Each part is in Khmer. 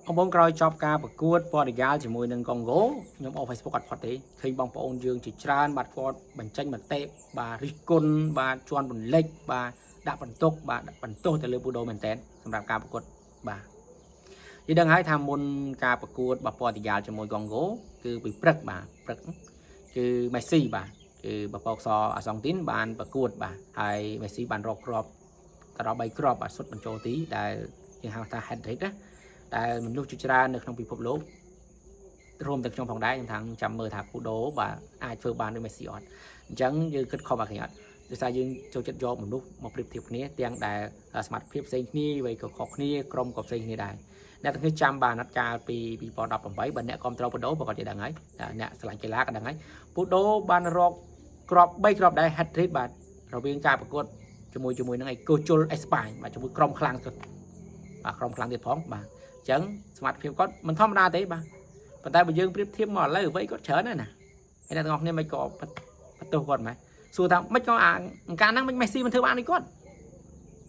បងប្អូនក្រោយចប់ការប្រកួតព័រទុយហ្គាល់ជាមួយនឹងកុងហ្គោខ្ញុំអូស Facebook អត់ផុតទេឃើញបងប្អូនយើងជាច្រើនបាទគាត់បញ្ចេញមតិបាទរិះគន់បាទជន់បន្លិចបាទដាក់បន្ទុកបាទដាក់បន្ទោសទៅលើពូដូមែនតើសម្រាប់ការប្រកួតបាទយល់ដឹងហើយថាមុនការប្រកួតរបស់ព័រទុយហ្គាល់ជាមួយកុងហ្គោគឺពីព្រឹកបាទព្រឹកគឺមេស៊ីបាទគឺបពកសអាសង់ទីនបានប្រកួតបាទហើយមេស៊ីបានរកគ្រាប់ទៅដល់3គ្រាប់បាទសុទ្ធបញ្ចូលទីដែលយើងហៅថា hat trick ណា ដែលមនុស្សជាច្រើននៅក្នុងពិភពលោករួមទាំងខ្ញុំផងដែរខ្ញុំថាចាំមើលថាពូដូបាទអាចធ្វើបានដូចមេស៊ីអត់អញ្ចឹងយើងគិតខុសបាទគ្នាអត់ដោយសារយើងចូលចិត្តយកមនុស្សមកប្រៀបធៀបគ្នាទាំងដែលសមត្ថភាពផ្សេងគ្នាវ័យក៏ខុសគ្នាក្រុមក៏ផ្សេងគ្នាដែរអ្នកទាំងគ្នាចាំបានអត់កាលពី2018បើអ្នកគ្រប់ត្រូលពូដូប្រកាសជាដឹងហើយអ្នកស្រឡាញ់កីឡាក៏ដឹងហើយពូដូបានរកគ្រាប់3គ្រាប់ដែរ hat trick បាទរវាងការប្រកួតជាមួយជាមួយនឹងឯកូជុលអេស្ប៉ាញបាទជាមួយក្រុមខ្លាំងសុទ្ធបាទក្រុមខ្លាំងទៀតផងបាទអញ្ចឹងសមត្ថភាពគាត់មិនធម្មតាទេបាទប៉ុន្តែបើយើងប្រៀបធៀបមកឥឡូវអ្វីគាត់ច្រើនណាស់ណាហើយអ្នកទាំងអស់គ្នាមិនក៏បន្ទោសគាត់ម៉េចសួរថាមិនក៏អាកាលហ្នឹងមិនមេស៊ីមិនធ្វើបានដូចគាត់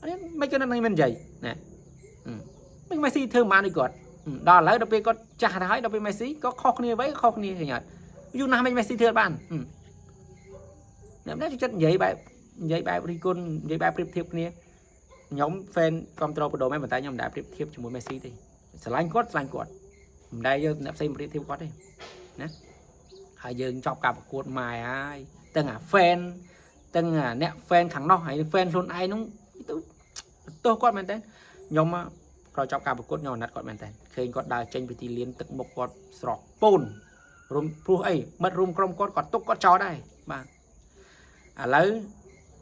នេះមិនក៏នឹងមិននិយាយណាមិនមេស៊ីធ្វើមិនបានដូចគាត់ដល់ឥឡូវដល់ពេលគាត់ចាស់ទៅហើយដល់ពេលមេស៊ីក៏ខុសគ្នាអ្វីខុសគ្នាឃើញអត់យូរណាស់មិនមេស៊ីធ្វើបានអ្នកនេះចិត្តនិយាយបែបនិយាយបែបរិះគន់និយាយបែបប្រៀបធៀបគ្នាខ្ញុំ fan គ្រប់ត្រូលបដូមែនប៉ុន្តែខ្ញុំមិនដែលប្រៀបធៀបជាមួយមេស៊ីទេស្រឡាញ់គាត់ស្រឡាញ់គាត់មិនដែលយកអ្នកផ្សេងប្រៀបធៀបគាត់ទេណាហើយយើងចប់ការប្រកួតម៉ែហើយទាំងអា fan ទាំងអាអ្នក fan ខាងនោះហើយ fan ខ្លួនឯងនោះទៅបន្ទោសគាត់មែនតើខ្ញុំក្រោយចប់ការប្រកួតខ្ញុំអាណិតគាត់មែនតើឃើញគាត់ដើរចេញពីទីលានទឹកមុខគាត់ស្រស់ពូនរុំព្រោះអីមិត្តរួមក្រុមគាត់គាត់ទុកគាត់ចោលដែរបាទឥឡូវ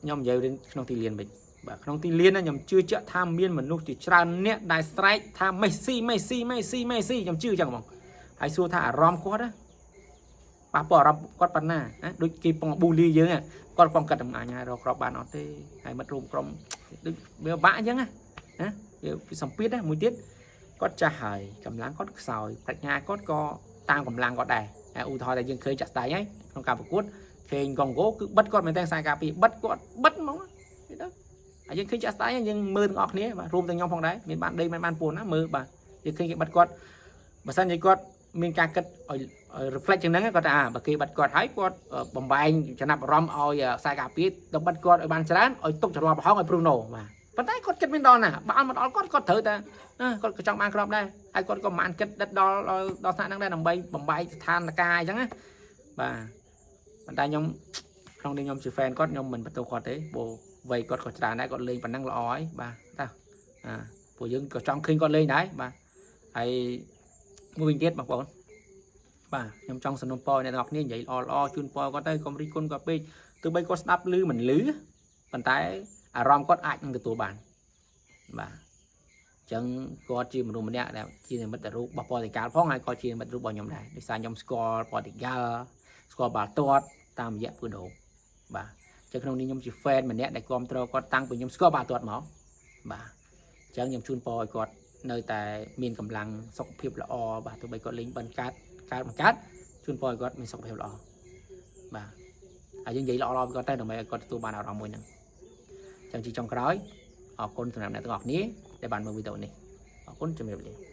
ខ្ញុំនិយាយរឿងក្នុងទីលានវិញបាទក្នុងទីលានខ្ញុំជឿជាក់ថាមានមនុស្សជាច្រើនអ្នកដែលស្រែកថាមេស៊ីមេស៊ីមេស៊ីមេស៊ីខ្ញុំជឿចឹងហ្មងហើយសួរថាអារម្មណ៍គាត់ណាប៉ះពាល់អារម្មណ៍គាត់ប៉ុណ្ណាណាដូចគេពងប៊ូលីយើងគាត់ពងកាត់តំអញហើយរកគ្រាប់បានអត់ទេហើយមិត្តរួមក្រុមដូចវាបាក់អញ្ចឹងណាណាវាសម្ពាធណាមួយទៀតគាត់ចាស់ហើយកម្លាំងគាត់ខ្សោយប្រាជ្ញាគាត់ក៏តាមកម្លាំងគាត់ដែរឧទាហរណ៍តែយើងឃើញចាក់ស្ដែងហើយក្នុងការប្រកួតឃើញកុងហ្គោគឺបិទគាត់មែនតើខ្សែការពារបិទគាត់បិទហ្មងទៅហើយយើងឃើញចាក់ស្ដែងយើងមើលទាំងអស់គ្នាបាទរួមទាំងខ្ញុំផងដែរមានបានដីមិនបានពួនណាមើលបាទយើងឃើញគេបិទគាត់បើសិនជាគាត់មានការគិតឲ្យ reflect ជាងហ្នឹងគាត់ថាបើគេបិទគាត់ហើយគាត់បំបែងចំណាប់អារម្មណ៍ឲ្យខ្សែការពារទៅបិទគាត់ឲ្យបានច្រើនឲ្យទុកចន្លោះប្រហោងឲ្យ Bruno បាទប៉ុន្តែគាត់គិតមានដល់ណាបើមកដល់គាត់គាត់ត្រូវតែគាត់ក៏ចង់បានគ្រាប់ដែរហើយគាត់ក៏មិនបានគិតដិតដល់ដល់ថ្នាក់ហ្នឹងដែរដើម្បីបំបែកស្ថានភាពអញ្ចឹងណាបាទប៉ុន្តែខ្ញុំក្នុងនេះខ្ញុំជា fan គាត់ខ្ញុំមិនបន្ទោសគាត់ទេព្រោះវ័យគាត់ក៏ច្រើនដែរគាត់លេងប៉ុណ្ណឹងល្អហើយបាទតាអាពួកយើងក៏ចង់ឃើញគាត់លេងដែរបាទហើយមួយវិញទៀតបងប្អូនបាទខ្ញុំចង់សំណូមពរអ្នកទាំងអស់គ្នានិយាយល្អល្អជូនពរគាត់ទៅកុំរិះគន់គាត់ពេកទោះបីគាត់ស្ដាប់ឮមិនឮប៉ុន្តែអារម្មណ៍គាត់អាចនឹងទទួលបានបាទអញ្ចឹងគាត់ជាមនុស្សម្នាក់ដែលជានិមិត្តរូបរបស់ព័រទុយហ្គាល់ផងហើយក៏ជានិមិត្តរូបរបស់ខ្ញុំដែរដោយសារខ្ញុំស្គាល់ព័រទុយហ្គាល់ស្គាល់បាល់ទាត់តាមរយៈពូដូបាទអញ្ចឹងក្នុងនេះខ្ញុំជា fan ម្នាក់ដែលគ្រប់គ្រងគាត់តាំងពីខ្ញុំស្គាល់បាល់ទាត់មកបាទអញ្ចឹងខ្ញុំជូនពរឲ្យគាត់នៅតែមានកម្លាំងសុខភាពល្អបាទទោះបីគាត់លេងបិណ្ឌកើតកើតមិនកើតជូនពរឲ្យគាត់មានសុខភាពល្អបាទហើយយើងនិយាយល្អៗពីគាត់ទៅដើម្បីឲ្យគាត់ទទួលបានអារម្មណ៍មួយហ្នឹងអញ្ចឹងជាចុងក្រោយអរគុណសម្រាប់អ្នកទាំងអស់គ្នាដែលបានមើលវីដេអូនេះអរគុណជំរាបលា។